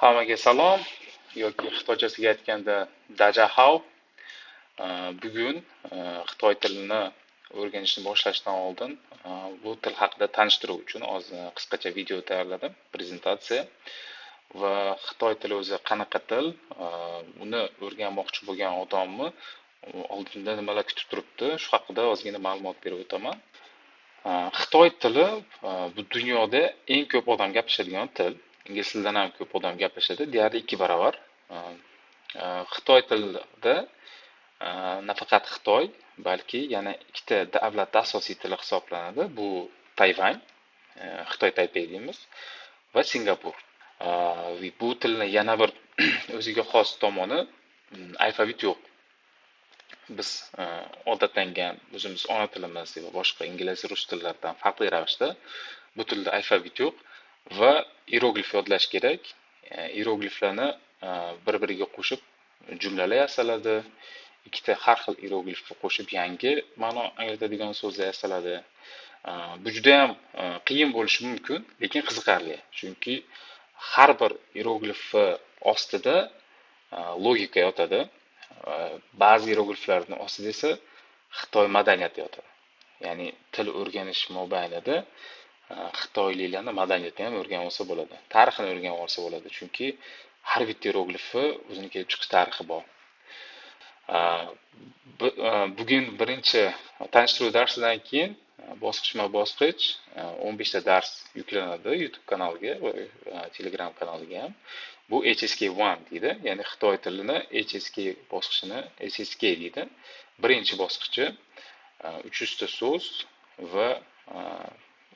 Hammaga salom yoki xitoychasiga aytganda dajahao. Bugun xitoy tilini o'rganishni boshlashdan oldin bu til haqida tanishtiruv uchun qisqacha video tayyorladim, prezentatsiya. Va xitoy tili o'zi qanaqa til, uni o'rganmoqchi bo'lgan odamni oldinda nimalar kutib turibdi, shu haqida ozgina ma'lumot berib o'taman. Xitoy tili bu dunyoda eng ko'p odam gapirishadigan til. Ingliz tilidan ham ko'p odam gaplashadi, deyarli 2 barobar. Xitoy tilida nafaqat Xitoy, balki yana ikkita davlatda asosiy tili hisoblanadi. Bu Tayvan, Xitoy Taypey deymiz, va Singapur. Bu tilni yana bir o'ziga xos tomoni, alfabet yo'q. Biz odatlangan o'zimiz ona tilimiz va boshqa ingliz, rus tillaridan farqli ravishda bu tilda alfabet yo'q va iyeroglif yodlash kerak. Iyerogliflarni bir-biriga qo'shib jumlalar yasaladi. Ikkita har xil iyeroglifni qo'shib yangi ma'no anglatadigan so'zlar yasaladi. Bu juda ham qiyin bo'lishi mumkin, lekin qiziqarli. Chunki har bir iyeroglifni ostida logika yotadi. Ba'zi iyerogliflarning ostida esa Xitoy madaniyati yotadi. Ya'ni til o'rganish mobaynida xitoyliklarning madaniyatini ham o'rganib olsa bo'ladi. Tarixini o'rganib olsa bo'ladi. Chunki har bitta iyeroglifi o'zini kelib chiqish tarixi bor. Bugun birinchi tanishtiruv darsidan keyin bosqichma-bosqich 15 ta dars yuklanadi YouTube kanaliga va Telegram kanaliga ham. Bu HSK1 deydi, ya'ni Xitoy tilini HSK bosqichini HSK deydi. Birinchi bosqichi 300 ta so'z va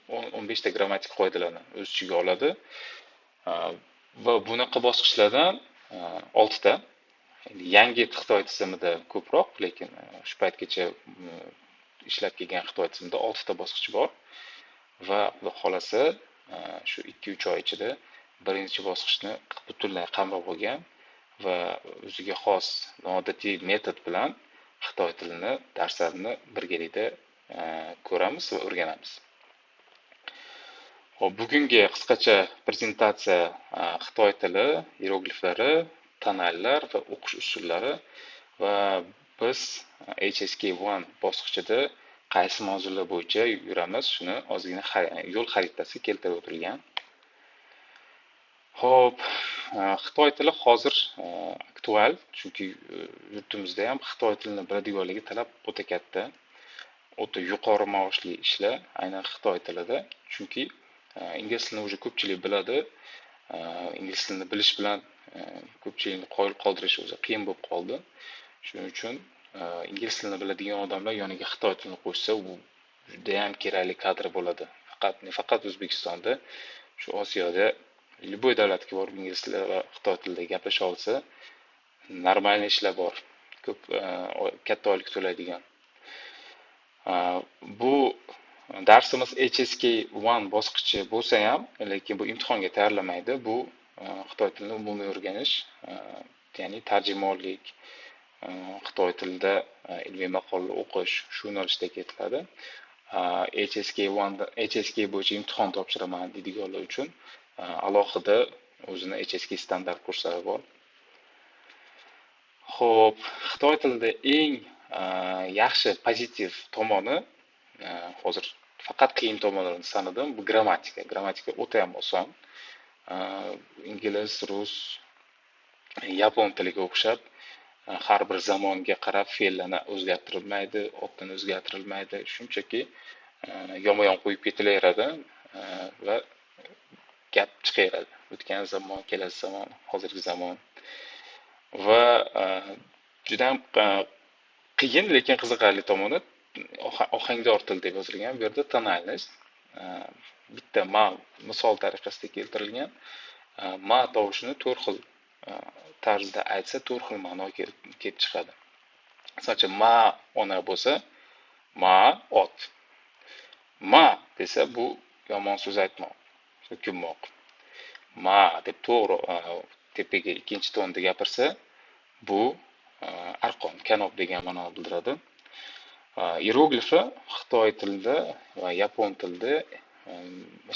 15 ta grammatik qoidalarni o'z ichiga oladi. Va bunaqa bosqichlardan 6 ta yangi Xitoy tizimida ko'proq, lekin shu paytgacha ishlab kelgan Xitoy tizimida 6 ta bosqich bor va Xudo xolasa shu 2-3 oy ichida birinchi bosqichni butunlay qamrab olgan va o'ziga xos noodatiy metod bilan Xitoy tilini darslarini birgalikda ko'ramiz va o'rganamiz. Xo'p, bugungi qisqacha prezentatsiya Xitoy tili iyerogliflari, tonallar va o'qish usullari va biz HSK1 bosqichida qaysi mavzular bo'yicha yuramiz, shuni ozgina yo'l xaritasi keltirib o'tilgan. Xo'p, Xitoy tili hozir aktual, chunki yurtimizda ham Xitoy tilini biladiganligi talab o'ta katta, o'ta yuqori maoshli ishlar aynan Xitoy tilida, chunki ingliz tilini уже ko'pchilik biladi. Ingliz tilini bilish bilan ko'pchilikni qoyil qoldirish o'zi qiyin bo'lib qoldi. Shuning uchun ingliz tilini biladigan odamlar yoniga Xitoy tilini qo'shsa, u juda ham kerakli kadr bo'ladi. Faqat O'zbekistonda, shu Osiyoda любой davlatga borib ingliz tili va Xitoy tilida gaplasha olsa, нормальный ishlar bor. Ko'p katta oylik to'laydigan. Bu darsimiz HSK1 bosqichi bo'lsa ham, lekin bu imtihonga tayyorlamaydi. Bu Xitoy tilini umumiy o'rganish, ya'ni tarjimonlik, Xitoy tilida ilmiy maqolalar o'qish shu yo'nalishda ketiladi. HSK1, HSK bo'yicha imtihon topshiraman deydiganlar uchun alohida o'zini HSK standart kurslari bor. Xo'p, Xitoy tilida eng yaxshi pozitiv tomoni, hozir faqat qiyin tomonlarini sanadim, bu grammatika. Grammatika o'ta ham oson. Ingliz, rus, yapon tiliga o'xshab har bir zamonga qarab fe'llarni o'zgartirilmaydi, otdan o'zgartirilmaydi. Shunchaki yonma-yon qo'yib ketilaveradi va gap chiqaveradi. O'tgan zamon, kelasi zamon, hozirgi zamon. Va juda ham qiyin, lekin qiziqarli tomoni ohangdor til deb yozilgan. Bu yerda тональность bitta ma misol tariqasida keltirilgan. Ma tovushini 4 xil tarzda aytsa, 4 xil ma'no kelib chiqadi. Misol uchun, ma ona bo'lsa, ma ot. Ma desa, bu yomon so'z aytmoq, so'kinmoq. Ma deb to'g'ri tepaga ikkinchi tonda gapirsa, bu arqon, kanob degan ma'noni bildiradi. Iyeroglifi Xitoy tilida va yapon tilida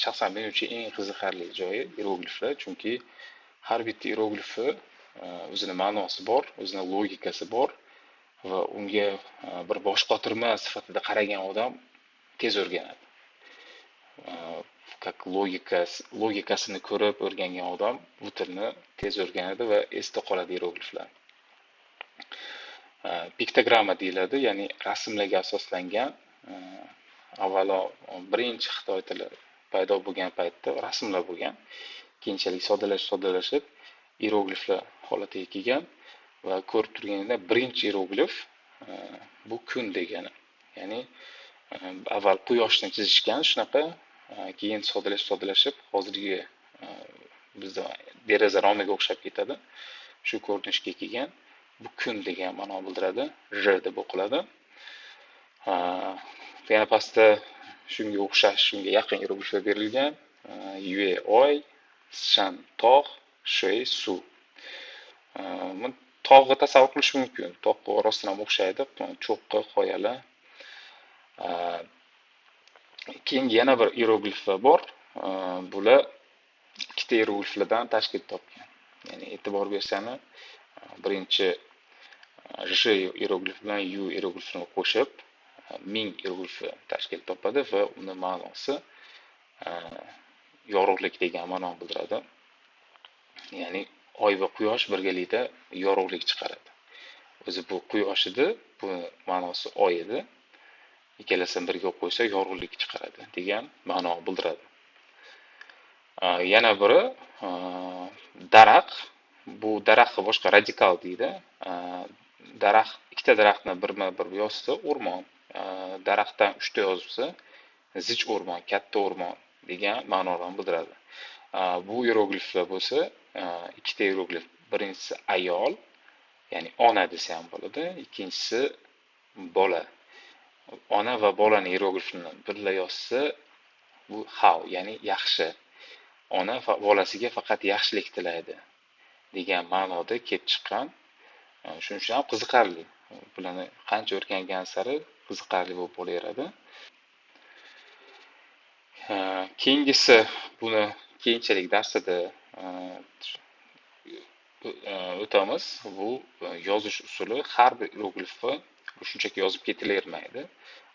shaxsan men uchun eng qiziqarli joyi iyerogliflar, chunki Har bitta iyeroglifi o'zini ma'nosi bor, o'zini logikasi bor va unga bir boshqotirma sifatida qaragan odam tez o'rganadi. Как logikasini ko'rib o'rgangan odam bu tilni tez o'rganadi va esda qoladi iyerogliflar. Piktogramma deyiladi, ya'ni rasmlarga asoslangan. Avvalo birinchi xitoy tili paydo bo'lgan paytda rasmlar bo'lgan, keyinchalik soddalashib iyerogliflar holatiga kelgan va ko'rib turganingda birinchi iyeroglif bu kun degani, ya'ni avval quyoshni chizishgan shunaqa, keyin soddalashib hozirgi bizda deraza romiga o'xshab ketadi, shu ko'rinishga kelgan. Bu kun degan ma'no bildiradi, r deb o'qiladi. Yana pastda shunga o'xshash, shunga yaqin iyerogliflar berilgan. Yue oy, shan tog', shui suv. Tog'ni tasavvur qilish mumkin. Tog'ga rostdan ham o'xshaydi, cho'qqi, qoyalar. Keyingi yana bir iyerogliflar bor. Bular ikkita iyerogliflardan tashkil topgan. Ya'ni e'tibor bersanglar, birinchi J iyeroglif bilan Yu iyeroglifini qo'shib ming iyeroglifi tashkil topadi va uni ma'nosi yorug'lik degan ma'no bildiradi. Ya'ni oy va quyosh birgalikda yorug'lik chiqaradi. O'zi bu quyosh edi, bu ma'nosi oy edi. Ikkalasini birga qo'ysa yorug'lik chiqaradi degan ma'no bildiradi. Yana biri daraxt. Bu daraxtni boshqa radikal deydi. Daraxt, ikkita daraxtni birma-bir yozsa o'rmon, daraxtdan uchta yozsa zich o'rmon, katta o'rmon degan ma'nolarni bildiradi. Bu iyerogliflar bo'lsa ikkita iyeroglif, birinchisi ayol, ya'ni ona desa ham bo'ladi, ikkinchisi bola. Ona va bolani iyeroglifini birga yozsa bu hav, ya'ni yaxshi. Ona bolasiga faqat yaxshilik tilaydi degan ma'noda kelib chiqqan. Shuning uchun ham qiziqarli. Bularni qancha o'rgangan sari qiziqarli bo'lib bo'laveradi. Keyingisi, buni keyinchalik darsida o'tamiz. Bu yozish usuli. Har bir iyeroglifni bu shunchaki yozib ketilavermaydi.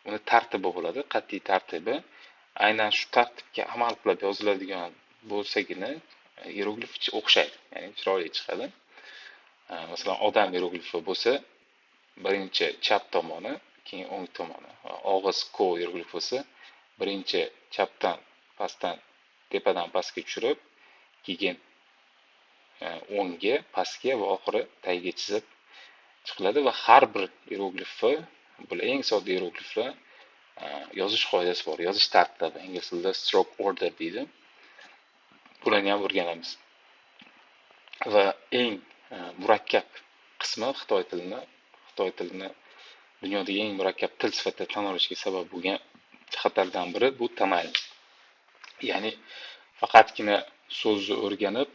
Uni tartibi bo'ladi, qat'iy tartibi. Aynan shu tartibga amal qilib yoziladigan bo'lsagina iyeroglif o'xshaydi, ya'ni chiroyli chiqadi. Masalan, odam iyeroglifi bo'lsa, birinchi chap tomoni, keyin o'ng tomoni. Og'iz ko iyeroglifi bo'lsa, birinchi chapdan pastdan tepadan pastga tushirib, keyin o'ngga, pastga va oxiri tagiga chizib chiqiladi va har bir iyeroglifi, bular eng sodda iyerogliflar, yozish qoidasi bor, yozish tartibi, ingliz tilida stroke order deydi. Bularni ham o'rganamiz. Va eng murakkab qismi xitoy tilini dunyodagi eng murakkab til sifatida tan olishga sabab bo'lgan jihatlardan biri bu tonallik. Ya'ni faqatgina so'zni o'rganib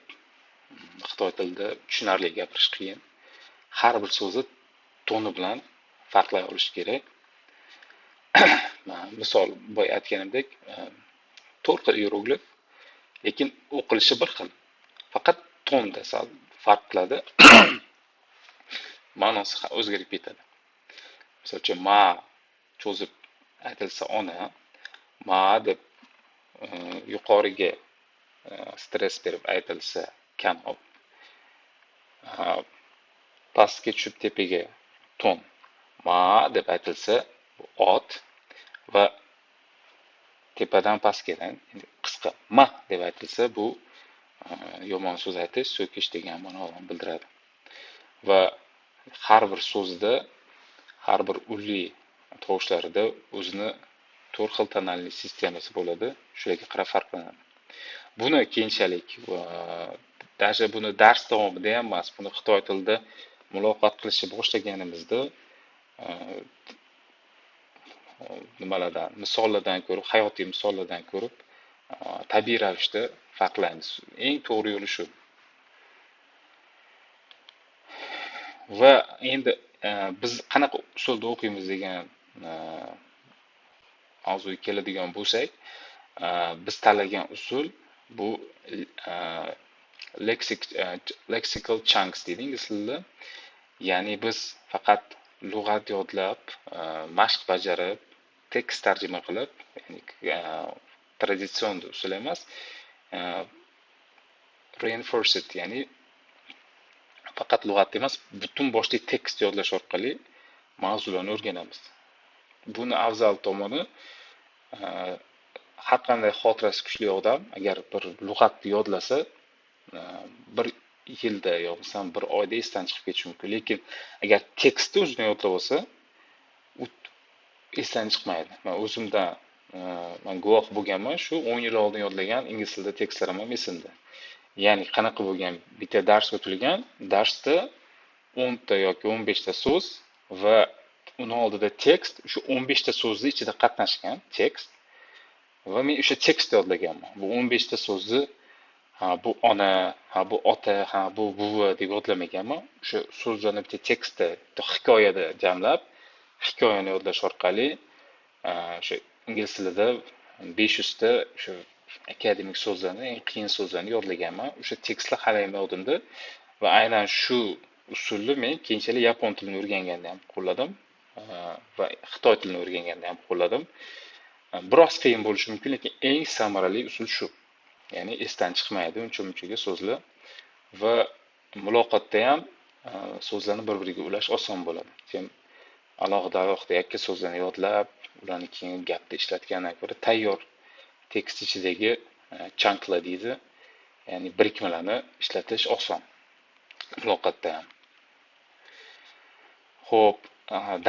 xitoy tilida tushunarli gapirish qiyin. Har bir so'zni toni bilan farqlay olish kerak. Misol, boya aytganimdek, to'rt xil iyeroglif, lekin o'qilishi bir xil. Faqat tonda sal farq qiladi. Ma'nosi o'zgarib ketadi. Misol uchun, ma cho'zib aytilsa ona, ma deb yuqoriga stress berib aytilsa kanob, pastga tushib tepaga ton, ma deb aytilsa ot va tepadan pastga qisqa ma deb aytilsa bu yomon so'z aytish, so'kish degan ma'noni bildiradi. Va har bir so'zda, har bir unli tovushlarida o'zini to'rt xil tonalli sistemasi bo'ladi, shularga qarab farqlanadi. Buni keyinchalik, даже buni dars davomida ham emas, buni xitoy tilida muloqot qilishni boshlaganimizda nimalardan, misollardan ko'rib, hayotiy misollardan ko'rib, tabiiy ravishda farqlaymiz. Eng to'g'ri yo'li shu. Va endi biz qanaqa usulda o'qiymiz degan mavzuga keladigan bo'lsak, biz tanlagan usul bu Lexical chunks deydi ingliz tilida. Ya'ni biz faqat lug'at yodlab, mashq bajarib, tekst tarjima qilib, ya'ni traditsion usul emas, reinforced, ya'ni faqat lug'at emas, butun boshli tekst yodlash orqali mavzularni o'rganamiz. Buni afzal tomoni, har qanday xotirasi kuchli odam agar bir lug'atni yodlasa, bir yilda yo bo'lmasam bir oyda esdan chiqib ketishi mumkin. Lekin agar tekstni o'zini yodlab olsa, u esdan chiqmaydi. Man o'zimda man guvoh bo'lganman, shu 10 yil oldin yodlagan ingliz tilida tekstlarim ham esimda. Ya'ni qanaqa bo'lgan, bitta dars o'tilgan, darsda 10 ta yoki 15 ta so'z va uni oldida tekst, o'sha 15 ta so'zni ichida qatnashgan tekst va men o'sha tekstni yodlaganman. Bu 15 ta so'zni, ha bu ona, ha bu ota, ha bu buvi deb yodlamaganman. O'sha so'zlarni bitta tekstda, bitta hikoyada jamlab, hikoyani yodlash orqali o'sha ingliz tilida 500 ta o'sha akademik so'zlarni, eng qiyin so'zlarni yodlaganman. O'sha tekstlar hali ham yodimda va aynan shu usulni men keyinchalik yapon tilini o'rganganda ham qo'lladim va xitoy tilini o'rganganda ham qo'lladim. Biroz qiyin bo'lishi mumkin, lekin eng samarali usul shu. Ya'ni esdan chiqmaydi uncha-munchaga so'zlar va muloqotda ham so'zlarni bir-biriga ulash oson bo'ladi. Sen alohida-alohida yakka so'zlarni yodlab, ularni keyin gapda ishlatgandan ko'ra tayyor tekst ichidagi chunklar deydi, ya'ni birikmalarni ishlatish oson muloqotda ham. Xo'p,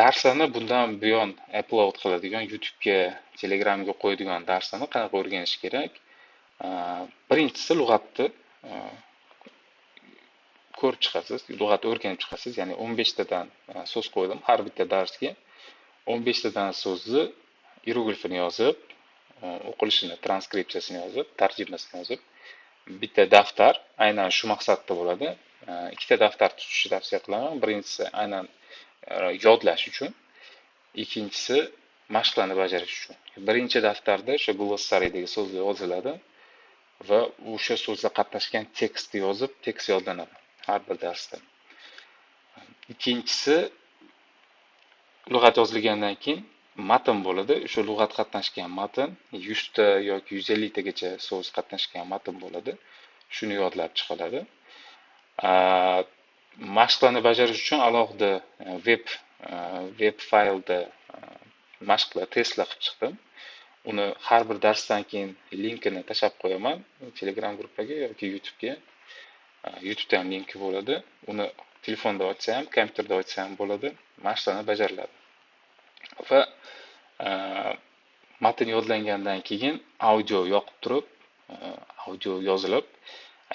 darslarni bundan buyon upload qiladigan, YouTube'ga, Telegramga qo'yadigan darslarni qanaqa o'rganish kerak? Birinchisi lug'atni ko'rib chiqasiz, lug'atni o'rganib chiqasiz. Ya'ni 15 tadan so'z qo'ydim har bitta darsga. 15 tadan so'zni iyeroglifini yozib, o'qilishini, transkripsiyasini yozib, tarjimasini yozib, bitta daftar aynan shu maqsadda bo'ladi. Ikkita daftar tutishni tavsiya qilaman. Birinchisi aynan yodlash uchun, ikkinchisi mashqlarni bajarish uchun. Birinchi daftarda o'sha glossaridagi so'zlar yoziladi va o'sha so'zlar qatnashgan tekstni yozib, tekst yodlanadi har bir darsda. Ikkinchisi lug'at yozilgandan keyin matn bo'ladi. O'sha lug'at qatnashgan matn 100 ta yoki 150 tagacha so'z qatnashgan matn bo'ladi. Shuni yodlab chiqiladi. Mashqlarni bajarish uchun alohida web faylda mashqlar, testlar qilib chiqdim. Uni har bir darsdan keyin linkini tashlab qo'yaman Telegram gruppaga yoki YouTube'ga. YouTube'da ham linki bo'ladi. Uni telefonda ochsa ham, kompyuterda ochsa ham bo'ladi. Mashqlarni bajariladi. Va matn yodlangandan keyin audio yoqib turib, audio yozilib,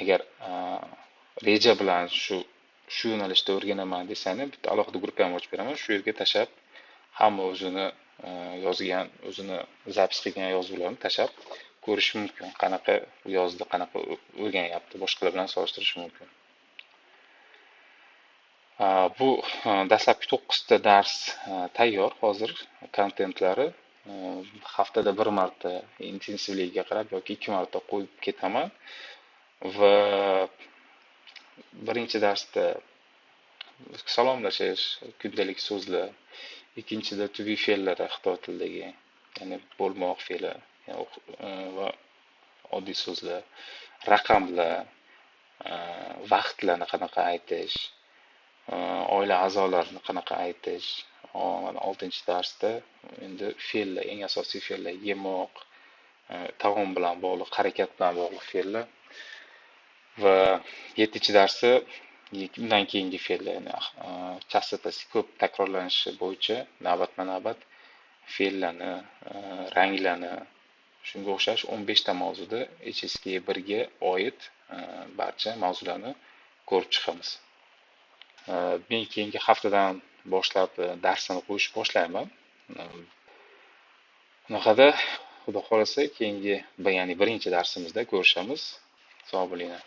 agar reja bilan shu yo'nalishda o'rganaman desanglar, bitta alohida gruppa ham ochib beraman. Shu yerga tashlab, hamma o'zini yozgan, o'zini zapis qilgan yozuvlarni tashlab ko'rish mumkin. Qanaqa yozdi, qanaqa o'rganyapti, boshqalar bilan solishtirish mumkin. Bu dastlabki 9 ta dars tayyor hozir, kontentlari haftada bir marta intensivligiga qarab yoki 2 marta qo'yib ketaman. Va birinchi darsda salomlashish, kundalik so'zlar, ikkinchida to be fe'llari xitoy tilidagi, ya'ni bo'lmoq fe'li va oddiy so'zlar, raqamlar, vaqtlarni qanaqa aytish, oila a'zolarini qanaqa aytish. Mana 6-darsda endi fe'llar, eng asosiy fe'llar, yemoq, taom bilan bog'liq, harakat bilan bog'liq fe'llar. Va 7-darsi undan keyingi fe'llar, ya'ni chastotasi ko'p takrorlanishi bo'yicha navbatma-navbat fe'llarni, ranglarni, shunga o'xshash 15 ta mavzuda HSK 1 ga oid barcha mavzularni ko'rib chiqamiz. Men keyingi haftadan boshlab darsini qo'yish boshlayman. Unaqada Xudo xolasa keyingi, ya'ni birinchi darsimizda ko'rishamiz. Sog' bo'linglar.